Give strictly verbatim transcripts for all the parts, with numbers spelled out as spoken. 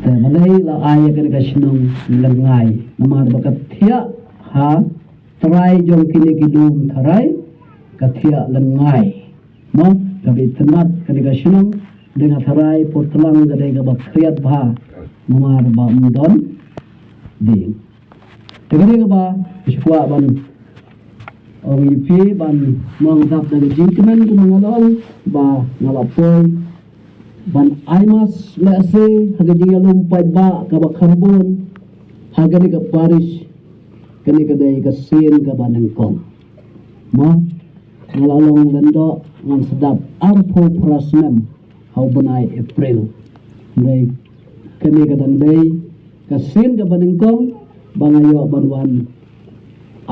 Te balei la ai ïa kane ka shnong Lyngngai? Namar ba ka thiah ha trai jong kine ki lum tharai, ka thiah Lyngngai. Mo, ka bit tynat kane ka shnong, dei nga tharai, pyrthei lang ka dei kaba khriat bha, namar ba ym don dieng. Te kane kaba shu kwah ban ong ïa phi, ban ong dap da ka jingkmen kumba nga la ong ba nga la poi ban ai mass lehse ha ka jingïalum paidbah kaba kham bun ha kane ka parish. Kane ka dei ka sien kaba nyngkong. Mo, nga la long lyngdoh, ngan sdang arphew phra snem ha u bnai April. Hynrei kane ka dang dei ka sien kaba nyngkong ba nga ïoh ban wan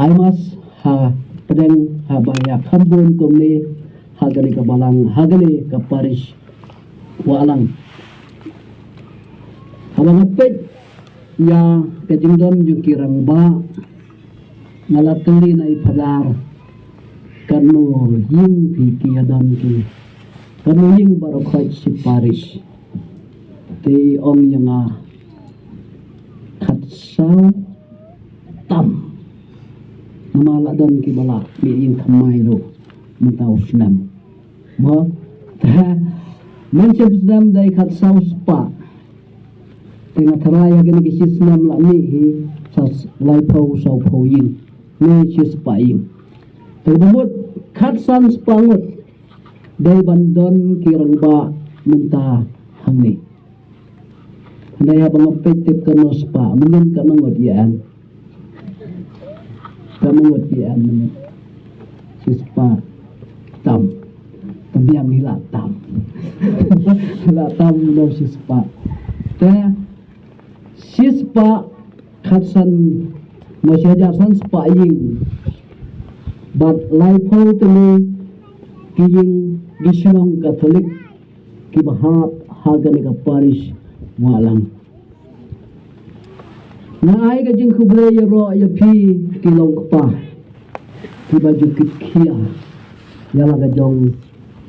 ai mass hapdeng, haba ïa kham bun kumne ha kane ka balang, ha kane ka parish Wahlang. Haba nga peit ïa ka jingdon jong ki rangbah, nga la kylli na i Phadar, katno ïing phi ki ïadon ki, katno ïing baroh khoit shi parish. Te i ong ïa nga, khatsaw tam. Namar la don kiba la mih ïing thymmai ruh mynta u snem. Mo, te mynshwa u snem dei khatsaw spah. Te nga tharai ha kine ki shi snem la mih hi sa laiphew sawphew ïing ne shi spah ïing. Te ba mut khatsan spah ngut dei ban don ki rangbah mynta hangne. Hynrei haba nga peit te katno spah, mynnin katno ngut ïa an. Katno ngut ïa an mynnin. Shi spah tam. Te biang hi la tam. Hi la tam, no, shi spah. Te shi spah khatsan, mo, shi hajar san spah ïing. Bad laiphew tylli ki ïing ki shnong Katholik kiba hap ha kane ka parish Wahlang. Nga ai ka jingkhublei ïaroh ïa phi ki long kpa kiba ju kit khia ïa la ka jong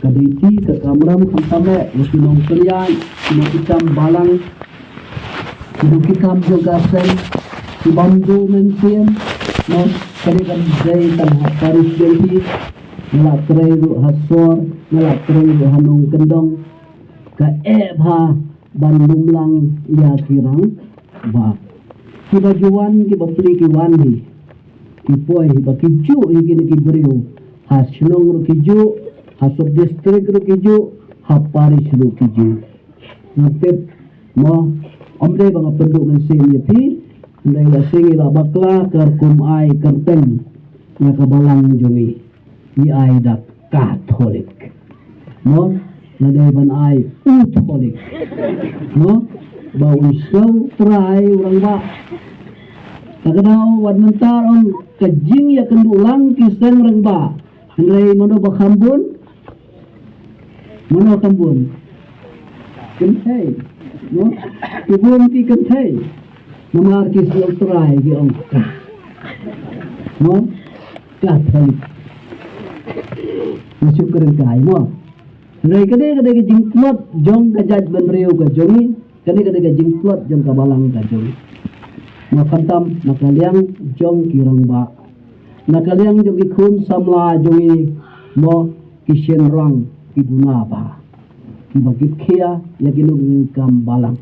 ka duty, ka kamram, khamtam eh ïa ki nongpynïaid, ki nongkitkam balang, ki nongkitkam jong ka seng, ki bym duh mynsiem. Mo, ka dei, ka dei tang ha parish jong phi. Nga la trei ruh ha sor, nga la trei ruh ha nongkyndong. Ka eh bha ban lumlang ïa ki rangbah. Kiba ju wan, kiba plie ki wan hi. Ki poi hi ba ki juh hi kine ki briew. Ha shnong ruh ki juh, ha sub district ruh ki juh, ha parish ruh ki juh. Nga tip, mo, ym dei ba nga pynduh mynsiem ïa phi, hynrei la shisha la bakla, ka rukom ai kyrteng ïa ka balang jong ngi. Ngi ai da Katholik. Mo, la dei ban ai u Tholik. Mo, ba un sngewtrai u rangbah. Ta ka daw wat mynta ong ka jingïakynduh lang ki seng rangbah. Hynrei mano ba kham bun? Mano kham bun? Kynthei. Mo? Ki bun ki kynthei. Namar ki sngewtrai ki ong ka. Mo? Ka thei. Nga shu kren kai, mo. Hynrei ka dei, ka dei ka jingtlot jong ka jaitbynriew ka jong ngi. Kane ka dei ka jingtlot jong ka balang ka jong ngi. Mo, khamtam na ka liang jong ki rangbah, na ka liang jong ki khun samla jong ngi, mo, ki shynrang, ki duna bha, kiba kit khia ïa ki nongkam balang.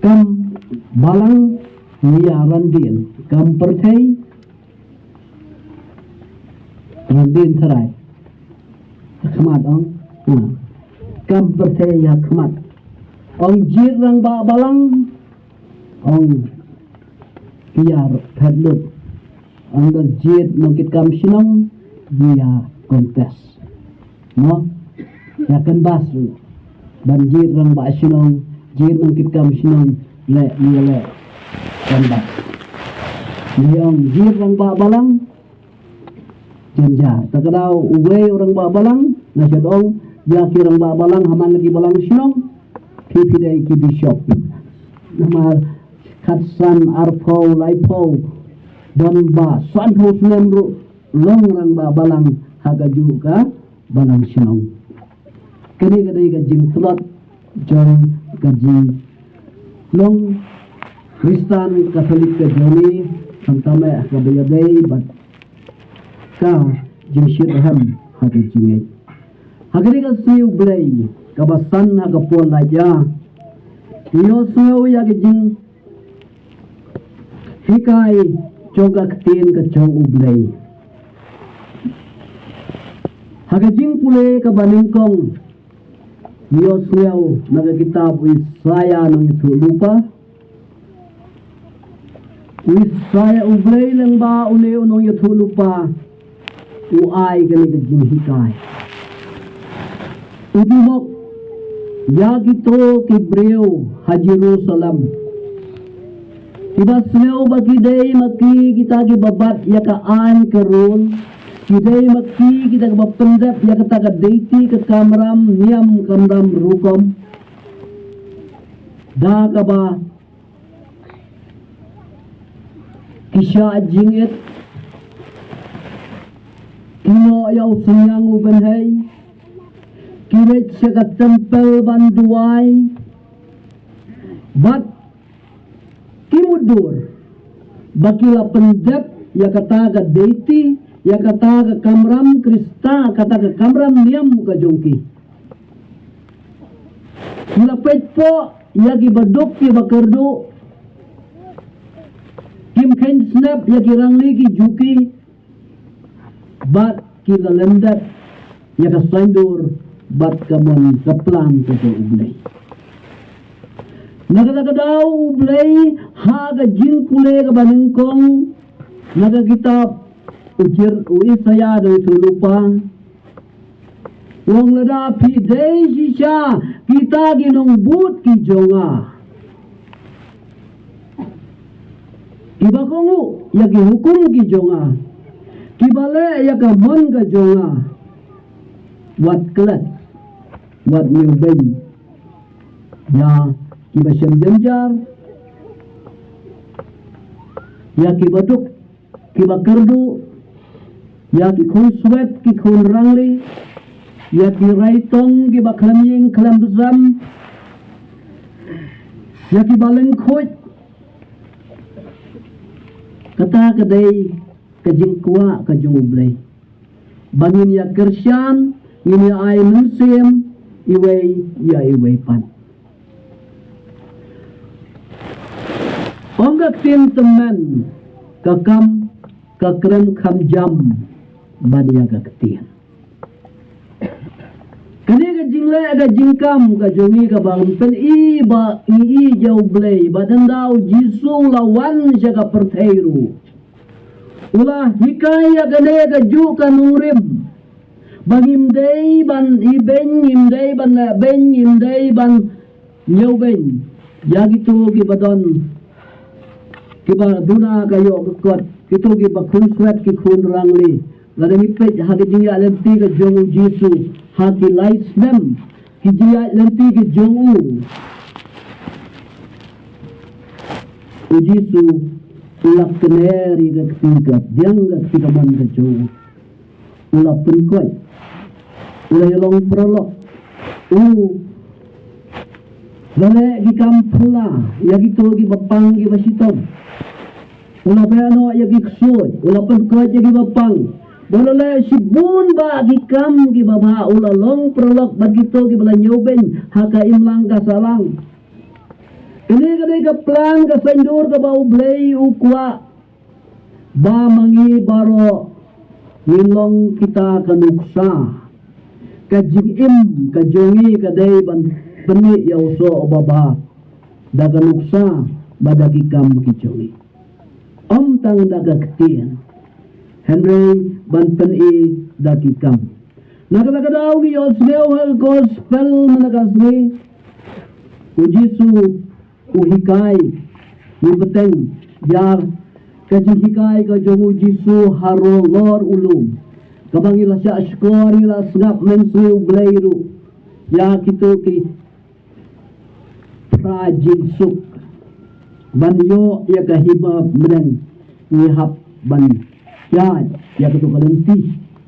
Kam balang ngi ïa randien, kam pyrthei randien tharai. Ha khmat ong. Ha. Kam pyrthei ha khmat. Ong jied rangbah balang. Ong ki ïa phet lut. Ong da jied nongkitkam shnong, ngi ïa contest. Mo? Ïa canvass ruh. Ban jied rangbah shnong, jied nongkitkam shnong, leh, ngi leh canvass. Ngi ong jied rangbah balang, jynjar. Ta ka daw uwei u rangbah balang, nga shu ong, ïa ki rangbah balang, ha man la ki balang shnong, phi phi dei ki bishop. Namar khatsan, arphew, laiphew, don ba sanphew snem ruh long rangbah balang ha kajuh ka balang shnong. Kane ka dei ka jingtlot jong ka jing, Long Khristan Katholik ka jong ngi, khamtam eh kaba ïadei bad ka jingshitrhem ha ka jingngeit. Ha kane ka sngi U Blei kaba san ha ka por Elijah, ngi ïohsngew ïa ka jinghikai jong ka ktien ka jong U Blei. Ha ka jingpule kaba nyngkong, ngi ïohsngew na ka kitab u Isaïah nongïathuhlypa. U Isaïah, U Blei lyngba une u nongïathuhlypa u ai kane ka jinghikai. U pynbok ïa kito ki briew ha Jerusalem, kiba sngew ba ki dei ma ki kita kiba bat ïa ka aiñ ka rul, ki dei ma ki kita kiba pyndep ïa kata ka deiti ka kamram niam kamram rukom, da kaba ki shah jingit, ki noh ïa u synñiang u bynhei, ki leit sha ka templ ban duwai, bad ki mutdur ba ki la pyndep ïa kata ka deiti, ïa kata ka kamram Khrista, kata ka kamram niam ka jong ki. Ki la peit poh ïa ki baduk ki bakyrduh, kim kheiñ snep ïa ki rangli ki juki, bad ki la lyndet ïa ka saiñdur bad ka mon ka plan ka jong U Blei. Na kata ka daw U Blei ha ka jingpule kaba nyngkong na ka kitab u Jer-, u Isaïah nongïathuhlypa, u ong, lada phi dei shisha kita ki nongbud ki jong nga, kiba kohnguh ïa ki hukum ki jong nga, kiba leh ïa ka mon ka jong nga, wat klet, wat ñiewbeiñ ïa kiba shem jynjar, ïa ki baduk ki bakyrduh, ïa ki khun swet ki khun rangli, ïa ki raitong kiba khlem ïing khlem bsam, ïa kiba lyngkhuid. Kata ka dei ka jingkwah ka jong U Blei, ba ngin ïa kyrshan, ngin ïa ai mynsiem iwei ïa iwei pat. Ong ka ktien tymmen, ka kam ka kren kham jam ban ïa ka ktien. Kane ka jingleh ka jingkam ka jong ngi kaba ngin pyni ba ngi ïeit ïa U Blei, ba ynda U Jisu u la wan sha ka pyrthei ruh, u la hikai ïa kane kajuh ka nongrim, ba ngim dei ban ibeiñ, ngim dei ban lehbeiñ, ngim dei ban ñiewbeiñ ïa kito kiba don, kiba duna ka ïoh ka kot, kito kiba khun swet ki khun rangli. Lada ngi peit ha ka jingïaid lynti ka jong U Jisu ha ki lai snem ki jingïaid lynti ka jong u, U Jisu u la kner ïa ka kti ka pdiang, ka kti kamon ka jong u. U la pynkoit, u la ïalong paralok, u la leh ki kam phylla ïa kito kiba pang kiba shitom, u la beh noh ïa ki ksuid, u la pynkoit ïa kiba pang, u la leh shibun bah ki kam kiba bha, u la long paralok bad kito kiba la ñiewbeiñ ha ka imlang ka sahlang. Kane ka dei ka plan ka saiñdur kaba U Blei u kwah, ba ma ngi baroh ngin long kita ka nuksa, ka jingim ka jong ngi ka dei ban pyni ïa u soh uba bha da ka nuksa bad da ki kam ki jong ngi. Ym tang da ka ktien, hynrei ban pyni da ki kam. Na kata ka daw ngi ïohsngew ha ka gospel mynta ka sngi, U Jisu u hikai, u bteng ïa ka jinghikai ka jong U Jisu halor u lum, kaba ngi la shah shkor, ngi la sngap mynsngi U Blei ruh ïa kito ki phra jingsuk ban ïoh ïa ka hima bneng. Ngi hap ban ïaid ïa kato ka lynti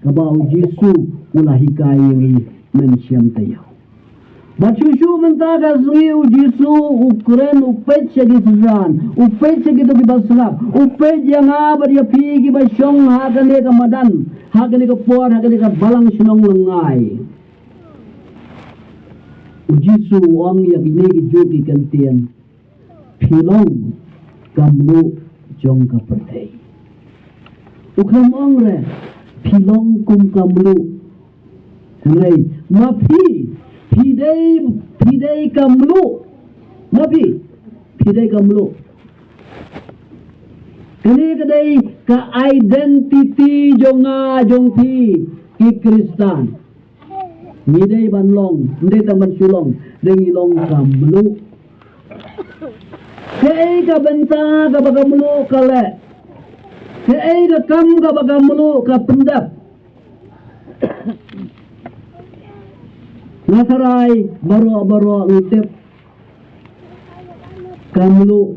kaba U Jisu u la hikai ïa ngi mynshem taïew. Bad shuh shuh mynta ka sngi u Jisu u kren, u peit sha ki synran, u peit sha kito kiba sngap, u peit ïa nga bad ïa phi kiba shong ha kane ka madan, ha kane ka por, ha kane ka balang shnong Lyngngai. U Jisu u ong ïa kine ki juh ki kyntien. Phi long ka mluh jong ka pyrthei. U khlem ong re, phi long kum ka mluh. Hynrei ma phi, phi dei, phi dei ka mluh. Ma phi, phi dei ka mluh. Kane ka dei ka identity jong nga jong phi ki Khristan. Ngi dei ban long, ngi dei tang ban shu long, dei ngi long ka mluh. Kaei ka bynta kaba ka mluh ka leh? Kaei ka kam kaba ka mluh ka pyndep? Nga tharai baroh baroh ngi tip ka mluh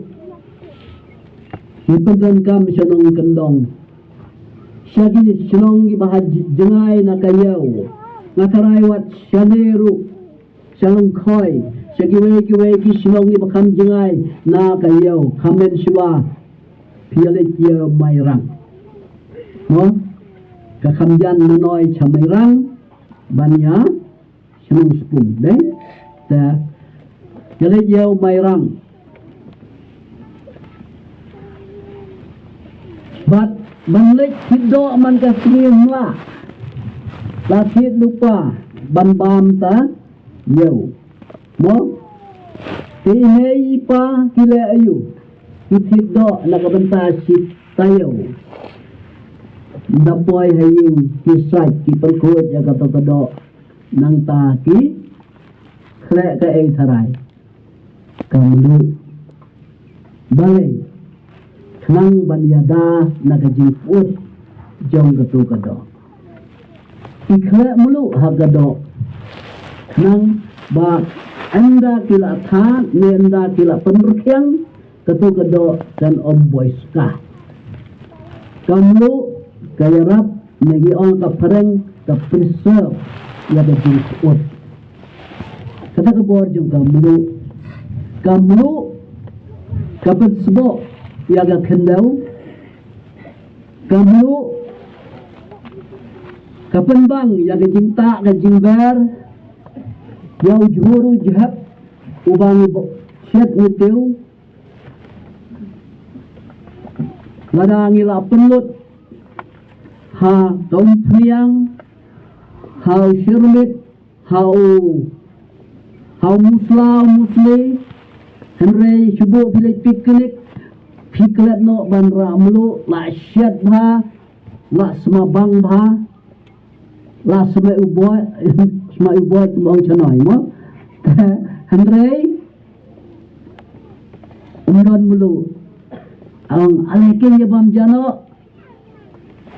ngi pyndonkam sha nongkyndong, sha ki shnong kiba ha jngai na ka ïew. Nga tharai wat shane ruh sha Lyngkhoi, sha kiwei kiwei ki shnong kiba kham jngai na ka ïew, khamen shuwa phi ïa leit ïew Mairang. Mo? Ka kham jan Nanoi sha Mairang ban ïa shnong Spung, dei? Te ka leit ïew Mairang. Bad ban leit thied doh man ka sngi, ym lah. La thied lypa ban bam ta ïew. Mo? Te i mei i pa ki leh aïu? Ki thied doh na ka bynta shi taïew. Da poi ha ïing ki sait, ki pynkhuid ïa kato ka doh. Nangta ki khleh kaei tharai? Ka mluh. Balei? Khnang ban ïada na ka jingpyut jong kato ka doh. Ki khleh mluh ha ka doh. Khnang ba ynda ki la thad ne ynda ki la pynrkhiang, kato ka doh kan ym boi skah. Ka mluh ka ïarap, ne ngi ong ka phareng, ka preserve ïa ka jingpyut. Kata ka bor jong ka mluh. Ka mluh ka pynsboh ïa ka khyndew. Ka mluh ka pynbang ïa ka jingtah ka jingber, ïa u jhur u jhep uba ngi bok shet ngi tiew. Lada ngi la pynlut ha ka umphniang, ha u shyrmit, ha u, ha u musla, u musli, hynrei shu buh phi leit picnic, phi klet noh ban rah mluh, la shet bha, la sngewbang bha, la sma u boi, sma u boi, kum ong sha noi mo. Hynrei ym don mluh. Ong, ale kin ïa bam jano.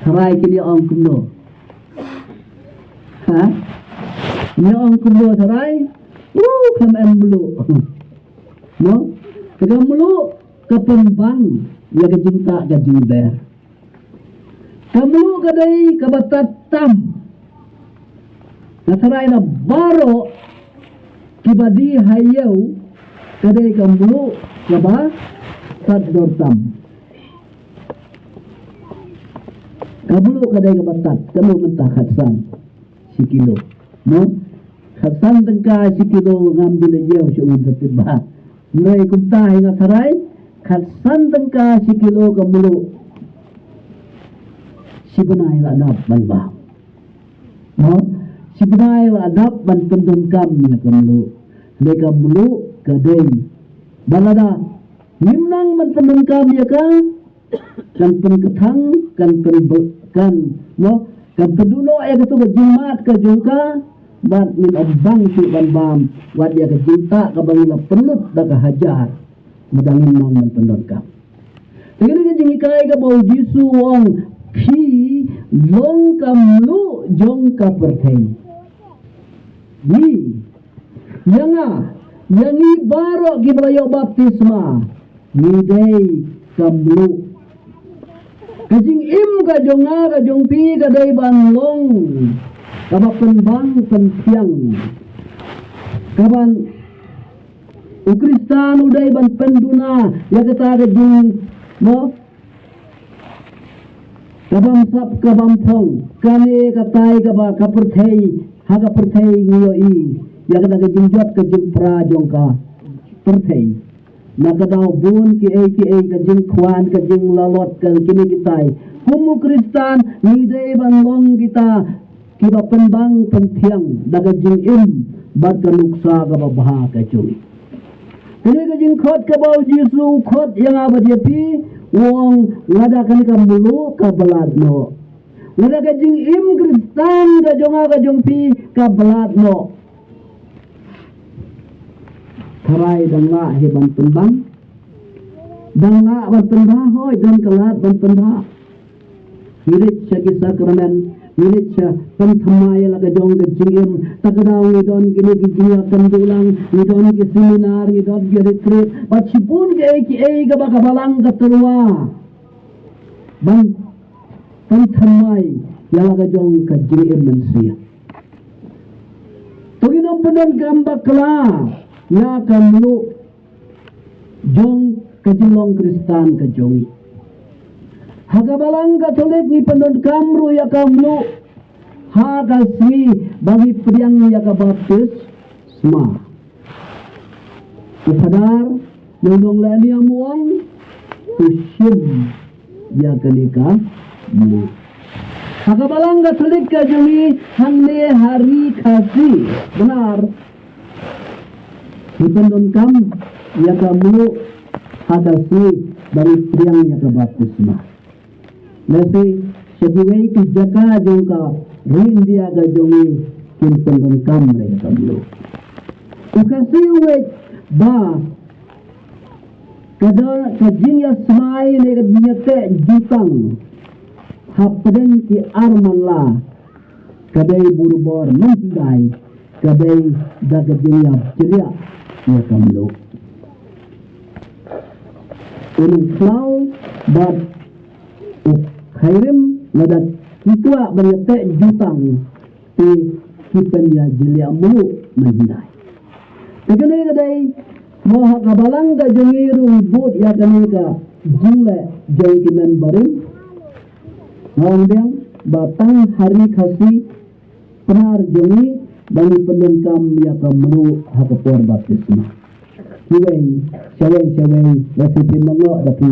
Tharai kin ïa ong kumno? Ha? Ïa ong kumno tharai? Uh, kam em mluh. No? Ka mluh ka pynbang ïa ka jingtah ka jingber. Ka mluh ka dei kaba tad tam. Nga tharai na baroh kiba die ha ïew, ka dei ka mluh kaba tad dor tam. Ka mluh ka dei kaba tad, ka mluh mynta khatsan shi kilo. No? Khatsan tyngka shi kilo ngam ju leit ïew shuh, ngam ju tip bha. Hynrei kumta hi nga tharai, khatsan tyngka shi kilo ka mluh, shi bnai la dap ban bam. Mo, shi bnai la dap ban pyndonkam ïa ka mluh. Hynrei ka mluh ka dei ba lada ngim nang ban pyndonkam ïa ka, kan pynkthang, kan pynbe-, kan, mo, kan pynduh noh ïa kato ka jingmad ka jong ka, bad ngin ym bang shuh ban bam wat ïa ka jingtah kaba ngi la pynlut da ka hajar, lada ngim nang ban pyndonkam. Te kane ka jinghikai kaba u Jisu u ong, phi long ka mluh jong ka pyrthei. Ngi, ïa nga, ïa ngi baroh kiba la ïoh baptisma, ngi dei ka mluh. Ka jingim ka jong nga ka jong phi ka dei ban long kaba pynbang pynphiang. Kaban u Khristan u dei ban pynduna ïa kata ka jing, mo, ka bym sap ka bym phong. Kane katai kaba ka pyrthei, ha ka pyrthei ngi ïohi ïa kata ka jingjot ka jingpra jong ka pyrthei. Na ka daw bun kiei kiei, ka jingkhwan, ka jinglalot, ka kine kitai. Kum u Khristan ngi dei ban long kita kiba pynbang pynthiang da ka jingim bad ka nuksa kaba bha ka jong ngi. Kane ka jingkhot kaba u Jisu u khot ïa nga bad ïa phi, u ong, lada kane ka mluh ka ba lad noh, lada ka jingim Khristan ka jong nga ka jong phi ka ba lad noh, tharai dang lah hi ban pynbang? Dang lah ban pynbha? Hooid, don ka lad ban pynbha. Ngi leit sha ki sakramen, ngi leit sha pynthymmai la ka jong ka jingim. Ta ka daw ngi don kine ki jingïakynduh lang, ngi don ki seminar, ngi don ki retreat, bad shibun kiei kiei kaba ka Balang ka tyrwa ban pynthymmai ïa la ka jong ka jingim mynsiem. To ngin ym pyndonkam bakla ïa ka mluh jong ka jinglong Khristan ka jong ngi. Ha ka Balang Katholik ngi pyndonkam ruh ïa ka mluh ha ka sngi ba ngi pdiang ïa ka baptisma. U Phadar Nongdong Lehniam u ong, to shim ïa kane ka mluh. Ha ka Balang Katholik ka jong ngi hangne ha Ri Khasi, bynnar, ngi pyndonkam ïa ka mluh ha ka sngi ba ngi pdiang ïa ka baptisma. Lehse sha kiwei ki jaka jong ka ri India ka jong ngi kin pyndonkam ruh ïa ka mluh. U Khasi u weit ba ka da ka jingïasmai ne ka jingïateh jutang hapdeng ki ar manla ka dei barabor, mynhyndai ka dei da ka jingïajliah ïa ka mluh. U nongkhlaw bad u khairim lada ki kwah ban ïateh jutang, te ki pynïajliah mluh mynhyndai. Te kane ka dei, mo, ha ka Balang ka jong ngi ruh ngi bud ïa kane ka jingleh jong ki myn barim. Nga ong biang ba tang ha Ri Khasi Pnar jong ngi ba ngi pyndonkam ïa ka mluh ha ka por baptisma. Kiwei, shawei shawei, lehse phin nangno da phi.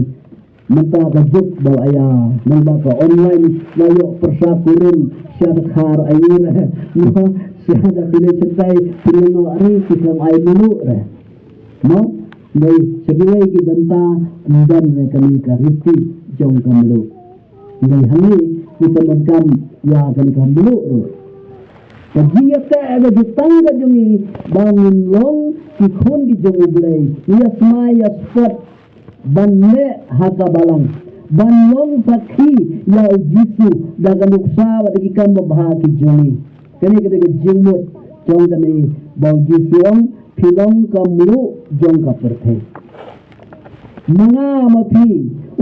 Mynta ka juk ba la ïa, nang ba ka online la ïoh pyrsa kurim, sha da khar aiu re, mo, sha da phi leit shatai phin nangno re, phi khlem ai mluh re. Mo, dei sha kiwei ki bynta ym don re kane ka riti jong ka mluh. Dei hangne ngi pyndonkam ïa kane ka mluh ruh. Ka jingïateh ka jutang ka jong ngi ba ngin long ki khun ki jong U Blei, ngi ïa smai ïa spot ban leh ha ka balang, ban long sakhi ïa U Jisu da ka nuksa bad da ki kam babha ki jong ngi. Kane ka dei ka jingmut jong kane ba U Jisu ong, phi long ka mluh jong ka pyrthei. Ma nga ma phi,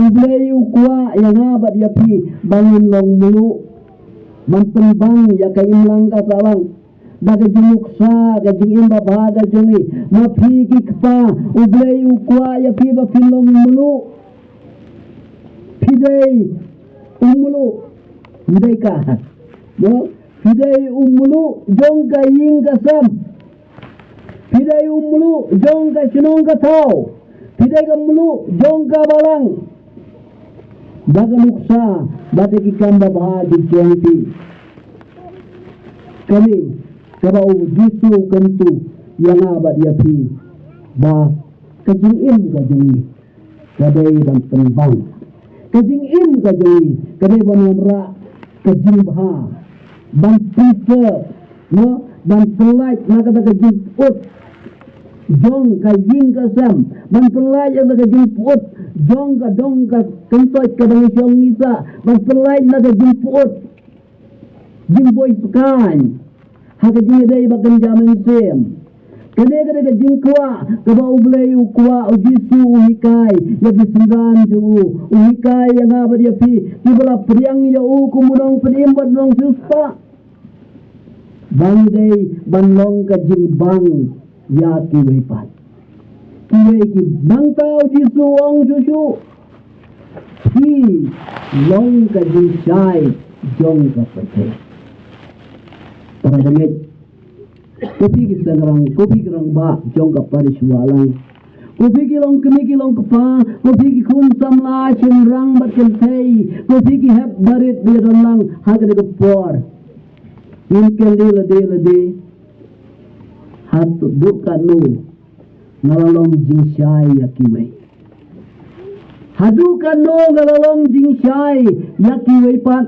U Blei u kwah ïa nga bad ïa phi ba ngin long mluh, ban pynbang ïa ka imlang ka sahlang da ka jingnuksa, ka jingim babha ka jong ngi. Ma phi ki kpa, U Blei u kwah ïa phi ba phin long mluh. Phi dei u mluh, ym dei ka, no? Phi dei u mluh jong ka ïing ka sem. Phi dei u mluh jong ka shnong ka thaw. Phi dei ka mluh jong ka balang da ka nuksa bad da ki kam babha ki jong phi. Kane kaba U Jisu u kyntu ïa nga bad ïa phi, ba ka jingim ka jong ngi ka dei ban pynbang. Ka jingim ka jong ngi ka dei ban wanrah ka jingbha, ban preserve, no, ban pyllait na kata ka jingpyut jong ka ïing ka sem, ban pyllait na kata ka jingpyut jong ka dong ka kyntoit kaba ngi shong ngi sah, ban pyllait na ka jingpyut jingbuiñ skaiñ ha ka jingïadei ba kynja mynsiem. Kane ka dei ka jingkwah kaba U Blei u kwah. U Jisu u hikai ïa ki synran jong u, u hikai ïa nga bad ïa phi kiba la pdiang ïa u kum u nongpynim bad u nongsiewspah, ba ngi dei ban long ka jingbang ïa kiwei pat. Kiwei ki nangta u Jisu u ong shuh shuh, phi long ka jingshai jong ka pyrthei. Para bangeit, ko phi ki synrang, ko phi ki rangbah jong ka parish Wahlang, ko phi ki longkmie ki longkpa, ko phi ki khun samla shynrang bad kynthei, ko phi ki hep barit ba ïadon lang ha kane ka por, ngin kylli lade lade, haduh katno nga la long jingshai ïa kiwei? Haduh katno nga la long jingshai ïa kiwei pat?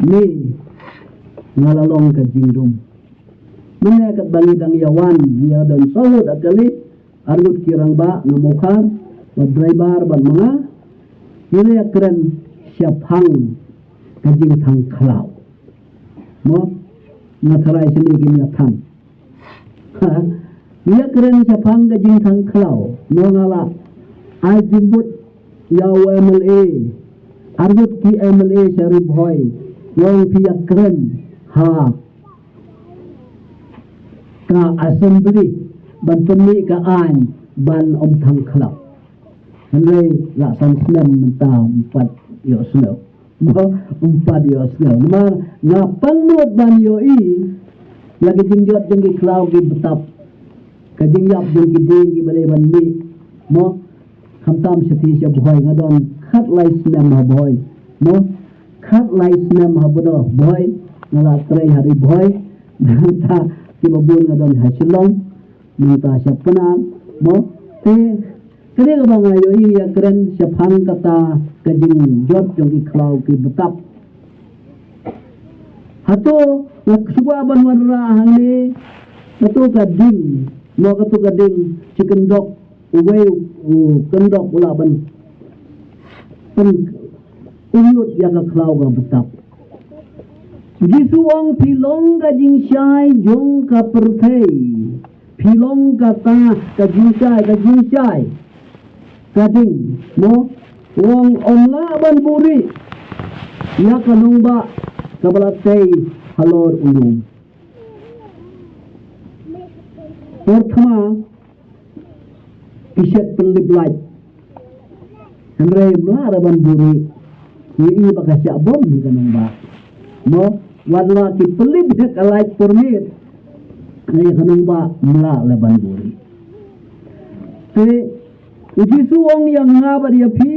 Ne nga la long ka jingdum? Mynne katba ngi dang ïa wan, ngi ïa don sahut ha kali, arngut ki rangbah, nga Mawkhar bad Dreibar bad ma nga, ngi la ïakren shaphang ka jingthang khlaw. Mo, nga tharai shane kin ïa thang. Ha? Ïakren shaphang ka jingthang khlaw. Mo, nga la ai jingmut ïa u M L A, arngut ki M L A sha Ri Bhoi, nga ong phi ïakren ha ka assembly ban pynmih ka aiñ ban ym thang khlaw. Hynrei la san snem mynta ym pat ïohsngew. Ym pat ïohsngew. Namar nga pang nud ban ïohi ïa ka jingjot jong ki khlaw ki btap, ka jingïap jong ki dieng kiba dei ban mih. Mo, khamtam sha Bhoi, nga don khatlai snem ha Bhoi. Mo, khatlai snem ha Bhoi, nga la trei ha Ri Bhoi. Nangta kiba bun nga don ha Shillong, nangta sha Pnar. Mo, te kane kaba nga ïohi ïakren shaphang kata ka jingjot jong ki khlaw ki btap. Hato nga sngewbha ban wanrah hangne, kato ka ding, mo, kato ka ding shi kyndok, uwei u kyndok u lah ban pynumlut ïa ka khlaw ka btap. Jisu ong phi long ka jingshai jong ka pyrthei. Phi long kata ka jingshai, ka jingshai. Ka ding, mo, u ong ym lah ban buhrieh ïa ka nongbah kaba la tei halor u lum. Por thma ki shet pynlip light. Hynrei ym lah ruh ban buhrieh. Ngi i ba ka shah bom hi ka nongbah. Mo, wat la ki pynlip ïa ka light por miet, ïa ka nongbah ym lah ruh ban buhrieh. Te u Jisu u ong ïa nga bad ïa phi,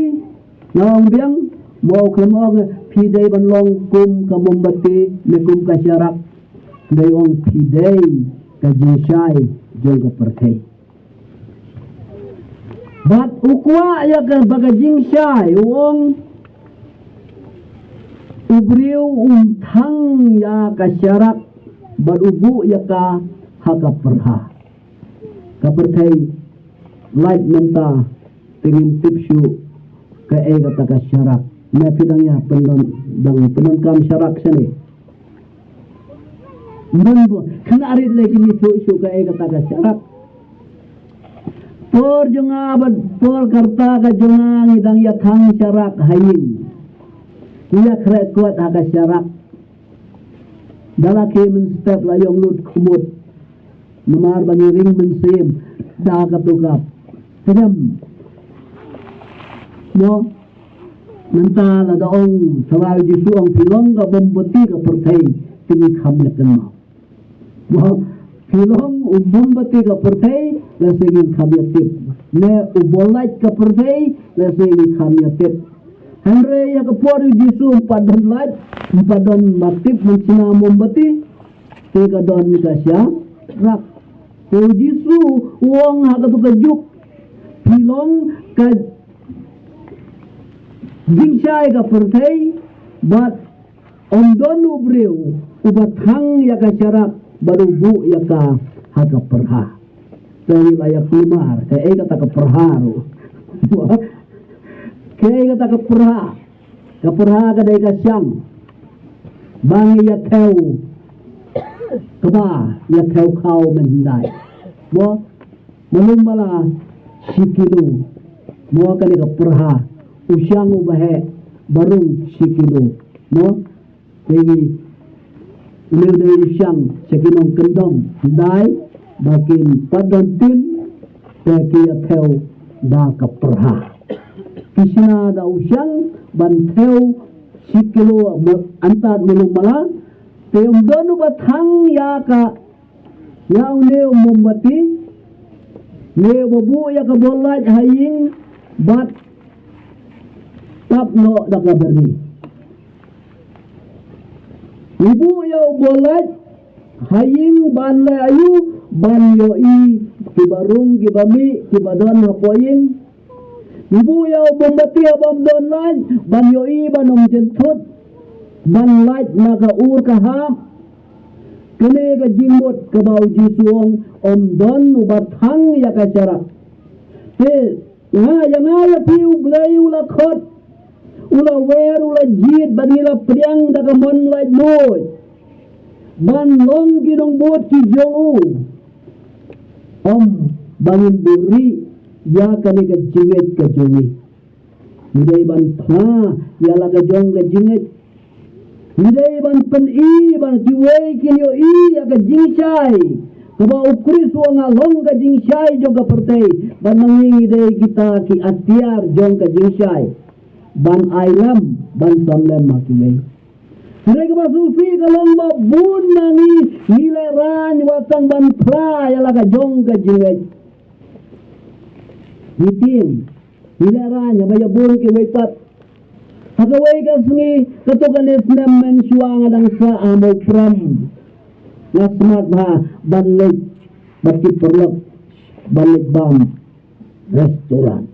nga ong biang, mo, u khlem ong phi dei ban long kum ka mombati ne kum ka sharak. Dei, u ong phi dei ka jingshai jong ka pyrthei. Bad u kwah ïa ka ba ka jingshai, u ong u briew um thang ïa ka sharak bad u buh ïa ka ha ka pyrha. Ka pyrthei lait mynta te ngim tip shuh kaei kata ka sharak. Ne phi dang ïa pyndon, dang pyndonkam sharak shane? Ym don bha, khynnah rit lei kin ïathuh shuh kaei kata ka sharak. Por jong nga bad por ka rta ka jong nga ngi dang ïa thang sharak ha ïing. Ngi ïa khreh kot ha ka sharak. Da la khie mynstep la ïong lut khmut. Namar ba ngi ring mynsiem da katu ka pdem. Mo, mynta lada ong Trai Jisu ong phi long ka mombati ka pyrthei, te ngi kham ïa kynmaw. Mo, phi long u mombati ka pyrthei, lehse ngin kham ïa tip. Ne u bolait ka pyrthei, lehse ngin kham ïa tip. Hynrei ïa ka por u Jisu ym pat don lait, ym pat don ba tip mynsngi mombati, te ka don ka sharak. Te u Jisu u ong ha katu ka juk, phi long ka jingshai ka pyrthei, bad ym don u briew uba thang ïa ka sharak bad u buh ïa ka ha ka pyrha. Te ngi la ïa kulmar kaei kata ka pyrha ruh. Kaei kata ka pyrha? Ka pyrha ka dei ka shang ba ngi ïa thew kba, ïa thew khaw mynhyndai. Mo, malum mala shi kilo. Mo, kane ka pyrha, u shang uba heh ba rung shi kilo. Mo, te ngi Une u dei u shang sha ki nongkyndong, dei ba kim pat don tin, te ki ïa thew da ka pyrha. Ki shna da u shang ban thew shi kilo ma-, antad malu mala, te ym don uba thang ïa ka, ïa une u mombati, ne uba buh ïa ka bor lait ha ïing bad tap noh da ka byrni. Ngi buh ïa u bor lait ha ïing ban leh aïu? Ban ïohi kiba rung, kiba mih, kiba don hapoh ïing. Ngi buh ïa u mombati ha bym don lait ban ïohi ban ym jynthut, ban lait na ka ur ka hap. Kane ka jingmut kaba u Jisu u ong, ym don uba thang ïa ka sharak. Te nga, ïa nga ïa phi U Blei u la khot, u la wer, u la jied, bad ngi la pdiang da ka mon laitluid ban long ki nongbud ki jong u. Ym ba ngin buhrieh ïa kane ka jingngeit ka jong ngi. Ngi dei ban phla ïa la ka jong ka jingngeit. Ngi dei ban pyni ba kiwei kin ïohi ïa ka jingshai kaba u Khrist u ong, nga long ka jingshai jong ka pyrthei. Bad ma ngi, ngi dei kita ki atiar jong ka jingshai ban ai lem, ban sam lem ma kiwei. Hynrei kaba sngewsih ka long ba bun na ngi, ngi lehraiñ wat tang ban phla ïa la ka jong ka jingngeit. Ngi tieng, ngi lehraiñ haba ïa bun kiwei pat. Ha kawei ka sngi, katto katne snem mynshuwa nga dang sah ha Mawprem. Nga smat bha ban leit bad ki paralok ban leit bam restaurant.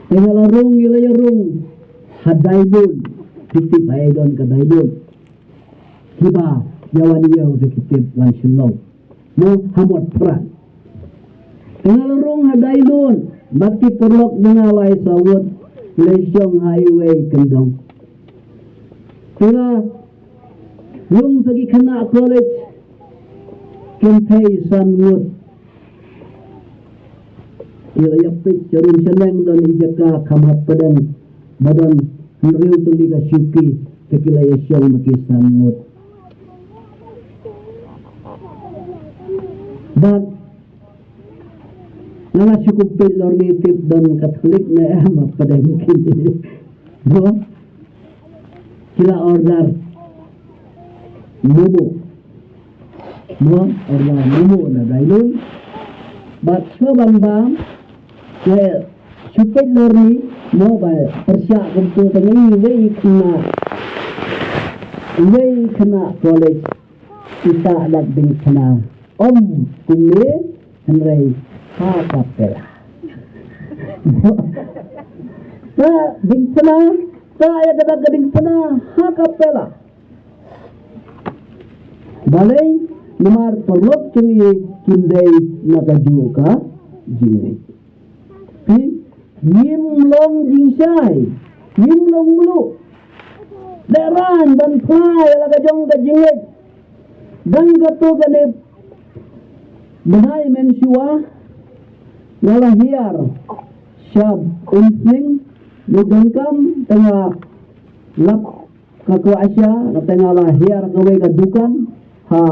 Te nga la rung, ngi la ïa rung ha Dailun. Phi tip ha ei don ka Dailun? Kiba ïa wan ïew te ki tip, wan Shillong, mo ha Motphran. Te nga la rung ha Dailun bad ki paralok jong nga lai saw ngut, la shong ha iwei i kyndong. Te la rung sa ki khynnah college kynthei san ngut. Ki la ïa peit sharum shaneng, don i jaka kham hapdeng ba don hynriew tylli ka shuki, te ki la ïa shong ma ki san ngut. Bad nga la shu kum peit lor, ngi tip don Katholik ne em hapdeng kine. Mo, ki la order momo. Mo, order momo na Dailun. Bad shuwa ban bam, te shu peit lor ngi, mo, ba pyrshah kumto, te nga ïohi iwei i khynnah, iwei i khynnah college i sah dak diengphna. Ym kumne, hynrei a cappella. Sah diengphna, sah ïa ka dak ka diengphna a cappella. Balei? Namar paralok jong ngi kim dei na kajuh ka jingngeit. Phi, ngim long jingshai, ngim long mluh. Lehraiñ ban phla ïa la ka jong ka jingngeit. Dang katto katne bnai mynshuwa, nga la hiar sha Umsning, Mawdonkam, te nga lap ka kwah sha, te nga la hiar kawei ka dukan ha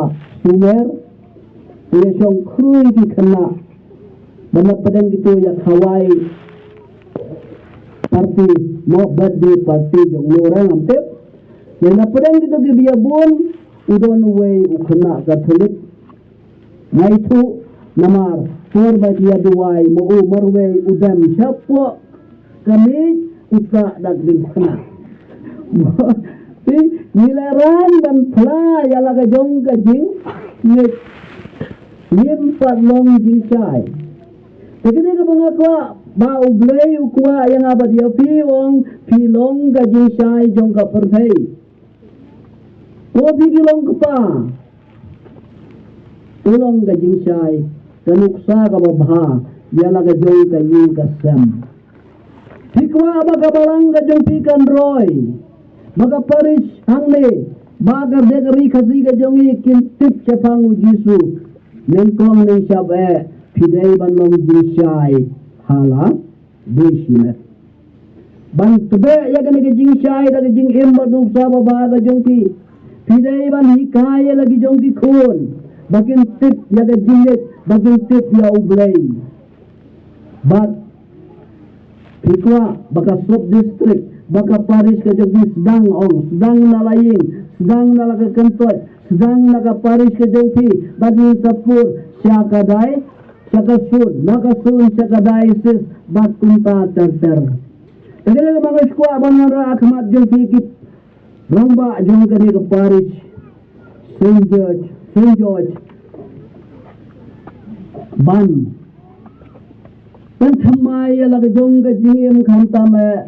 Sumer. Te la shong khrui ki khynnah. Bad na pdeng kito ïa khawai party, mo, birthday party jong u Loreng, ngam tip. Te na pdeng kito kiba ïa bun, u don uwei u khynnah Katholik. Nga ithuh namar por ba ki ïa duwai, mo, u marwei u dem shapoh ka miej, u sah dak diengphna. Te ngi lehraiñ ban phla ïa la ka jong ka jingngeit. Ngim pat long jingshai. Te kane kaba nga kwah ba U Blei u kwah ïa nga bad ïa phi, u ong phi long ka jingshai jong ka pyrthei. Ko phi ki long kpa, u long ka jingshai, ka nuksa kaba bha ïa la ka jong ka ïing ka sem. Phi kwah ba ka balang ka jong phi kan roi, ba ka parish hangne, ba ka ri Khasi ka jong ngi kin tip shaphang U Jisu. Nyngkong nyngshap eh, phi dei ban long jingshai ha la dei shimet. Ban tbeh ïa kane ka jingshai da ka jingim bad nuksa babha ka jong phi, Phi dei ban hikai ïa la ki jong ki khun ba kin tip ïa ka jingngeit, ba kin tip ïa U Blei. Bad phi kwah ba ka sub district, ba ka parish ka jong phi sdang, ong, sdang na la ïing, sdang na la ka kyntoit, sdang na ka parish ka jong phi, bad ngin sa pur sha ka dai, sha ka sun, na ka sun sha ka diocese, bad kumta ter ter. Te kane ka ma nga kwah ban wanrah ha khmat jong phi ki rangbah jong kane ka parish Saint George, Saint George, ban pynthymmai ïa la ka jong ka jingim, khamtam eh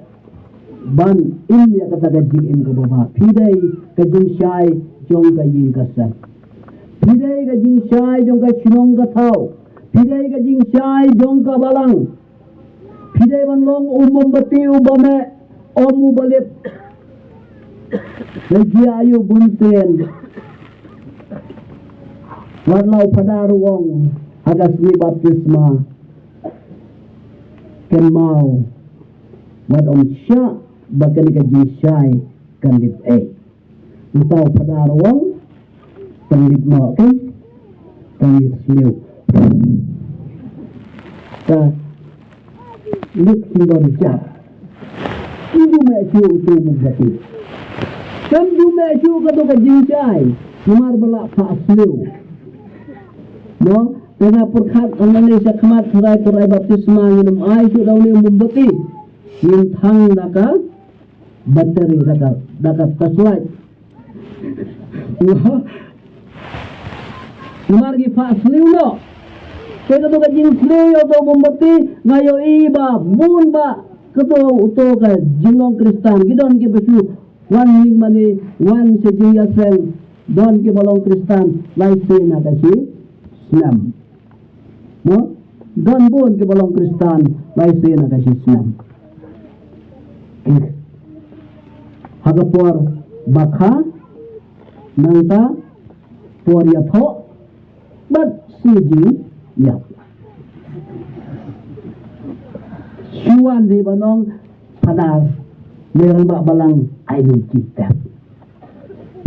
ban im ïa kata ka jingim kaba bha. Phi dei ka jingshai jong ka ïing ka sem. Phi dei ka jingshai jong ka shnong ka thaw. Phi dei ka jingshai jong ka balang. Phi dei ban long u mombati uba meh, ym uba lip. Lada jia aïu bun sien, wat la u phadar u ong ha ka sngi baptisma, kynmaw, wat ym shah ba kane ka jingshai kan lip ei. Mynta u phadar u ong, pynlip noh, kan? Kan ïa sniew. Ka lip sniew don jar. Kam ju meh shuh utu u mombati. Kam ju meh shuh kato ka jingshai. Namar ba la phah sniew. Mo, te nga pyrkhat hangne sha khmat Trai, Trai baptisma, ngin ym ai shuh da une u mombati. Ngin thang da ka battery, da ka, da ka torchlight. Namar ki phah sniew noh. Te kato ka jingsniew ïa uto u mombati, nga ïohi ba bun ba kato, uto ka jinglong Khristan, ki don kiba shu wan ïing mane, wan sha jingïaseng, don kiba long Khristan lai sien na ka shi snem. Mo, don bun kiba long Khristan lai sien na ka shi snem. Ha ka por ba kha, nangta por ïathoh bad sngi jingïap. Shu wan dei ban ong, phadar, ne rangbah balang, ai dei ki tep.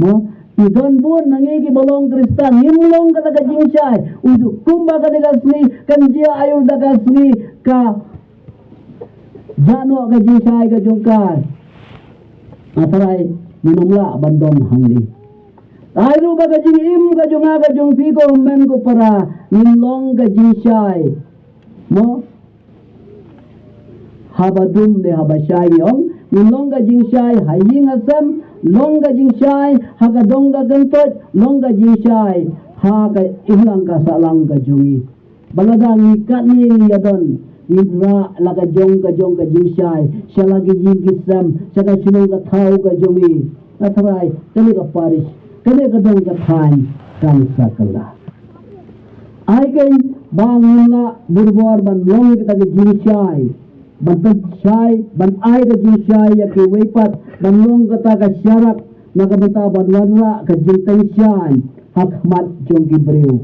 Mo, ki don bun na ngi kiba long Khristan, ngim long kata ka jingshai. Uju kumba kane ka sngi kan jia, aïu da ka sngi ka jah noh ka jingshai ka jong ka. Nga tharai ngin ym lah ban don hangne. Ai ruh ba ka jingim ka jong nga ka jong phi, ko hynmen ko para, ngin long ka jingshai. Mo, haba dum ne haba shai, ngi ong, ngin long ka jingshai ha ïing ha sem, long ka jingshai ha ka dong ka kyntoit, long ka jingshai ha ka imlang ka sahlang ka jong ngi. Ba lada ngi katne ngi ïadon, ngin rah la ka jong ka jong ka jingshai sha la ki ïing ki sem, sha ka shnong ka thaw ka jong ngi. Nga tharai kane ka parish, kane ka dong ka thaiñ kan sa kylla. Ai keiñ ba ngin lah burbor ban long kata ka jingshai, ban pynshai, ban ai ka jingshai ïa kiwei pat, ban long kata ka sharak na ka bynta ban wanrah ka jingteng shaiñ ha khmat jong ki briew.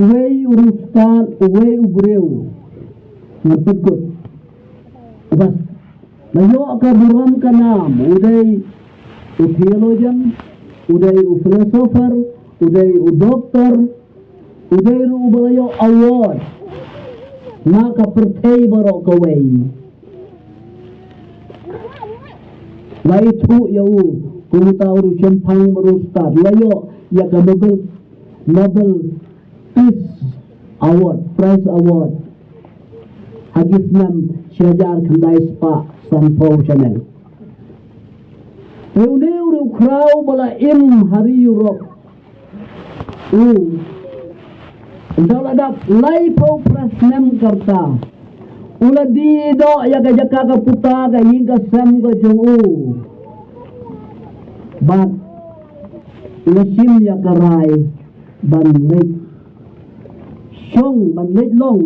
Uwei u riewstad, uwei u briew, nga pynkut, uba la ïoh ka burom ka nam, u dei u theologian, u dei u philosopher, u dei u doktor, u dei ruh uba la ïoh award na ka pyrthei baroh kawei. La ithuh ïa u kum uta u riewshemphang bad u riewstad, la ïoh ïa ka Nobel, Nobel Peace Award, Prize Award, ha ki snem shi hajar khyndai spah sanphew shaneng. Te une u riewkhraw ba la im ha ri Europe, u, ynda la dap laiphew phra snem ka rta, u la die doh ïa ka jaka ka puta ka ïing ka sem ka jong u. Bad u la shim ïa ka rai ban leit shong, ban leit long,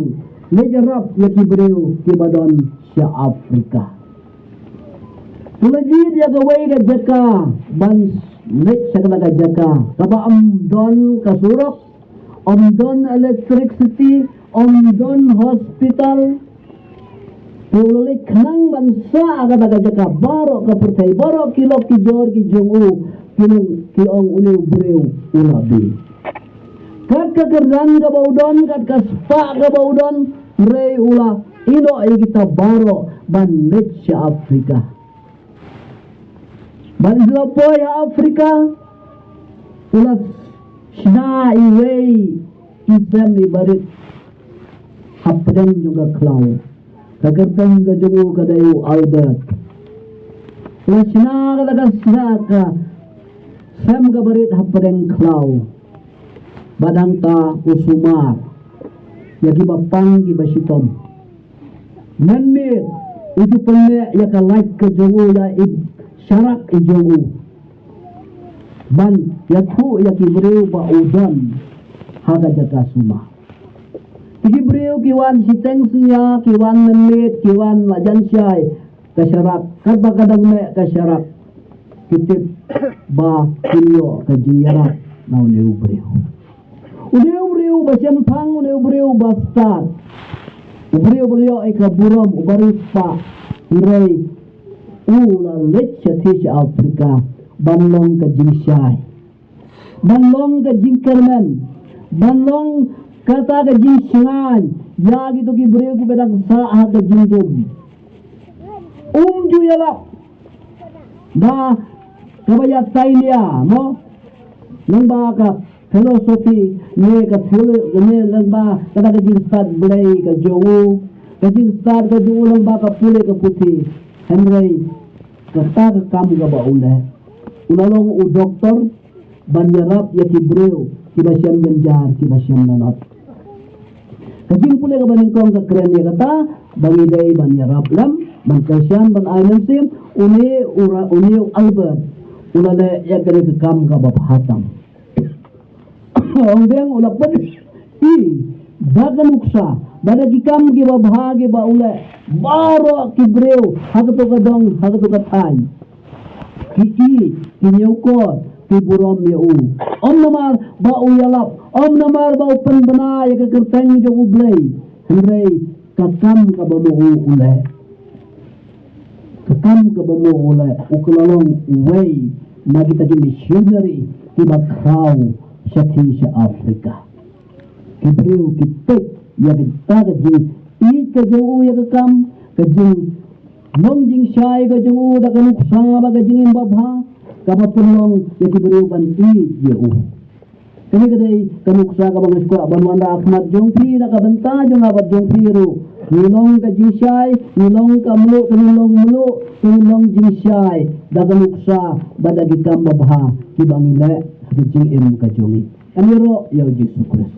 leit ïarap ïa ki briew kiba don sha Africa. U la jied ïa kawei ka jaka ban leit sha kata ka jaka kaba ym don ka surok, ym don electricity, ym don hospital. Te u la leit khnang ban sah kata ka jaka baroh ka pyrthei, baroh ki lok ki jor ki jong u, ki nang ki ong une u briew u la bih. Kat ka kyrdan kaba u don, kat ka spah kaba u don, hynrei u la ïehnoh ïa kita baroh ban leit sha Afrika. Bad u la poi ha Afrika, u la shna iwei i sem iba rit hapdeng jong ka khlaw. Ka kyrteng ka jong u ka dei u Albert. U la shna kata ka shna ka sem kaba rit hapdeng khlaw. Bad hangta u sumar ïa kiba pang kiba shitom. Mynmiet u ju pynleh ïa ka lait ka jong u, ïa i sharak i jong u, ban ïathuh ïa ki briew ba u don ha ka jaka sumar. Te ki briew ki wan shiteng synñia, ki wan mynmiet, ki wan la jan shai ka sharak, katba ka dang meh ka sharak, ki tip ba kin ïoh ka jingïarap na une u briew. Une u briew ba shemphang, une u briew ba stad, u briew ba la ïoh ïa ka burom, uba riewspah, hynrei u la leit shathie sha Afrika ban long ka jingshai, ban long ka jingkyrmen, ban long kata ka jingshngaiñ ïa kito ki briew kiba dang sah ha ka jingdum. Um ju ïalap ba kaba ïa tailia mo, lyngba ka philosophy ne ka philo-, ne lyngba kata ka jingstad Blei ka jong u, ka jingstad ka jong u lyngba ka pule ka puthi. Hynrei kata ka kam kaba u leh, u la long u doktor ban ïarap ïa ki briew kiba shem jynjar, kiba shem lanot. Ka jingpule kaba nyngkong ka kren ïa kata ba ngi dei ban ïarap lem, ban kyrshan, ban ai mynsiem. Une u ra-, une u Albert u la leh ïa kane ka kam kaba bha tam. Ong biang u la pyn-i da ka nuksa, da ki kam kiba bha kiba u leh, baroh ki briew ha kato ka dong, ha kato ka thaiñ, ki ïeit, ki ñiewkor, ki burom ïa u. Ym namar ba u ïalap, ym namar ba u pynbna ïa ka kyrteng jong U Blei, hynrei ka kam kaba mo u u leh, ka kam kaba mo u leh, u ka la long uwei na kita ki missionary kiba khraw shathie sha Afrika. Ki briew ki peit ïa kata ka jingïeit ka jong u ïa ka kam, ka jinglong jingshai ka jong u da ka nuksa bad ka jingim babha, kaba pynlong ïa ki briew ban ïeit ïa u. Kane ka dei ka nuksa kaba nga kwah ban wanrah ha khmat jong phi, na ka bynta jong nga bad jong phi ruh. Ngi long ka jingshai, ngi long ka mluh, ngi long mluh, ngi long jingshai da ka nuksa bad da ki kam babha kiba ngi leh ha ka jingim ka jong ngi. Kan ïaroh ïa U Jisu Khrist.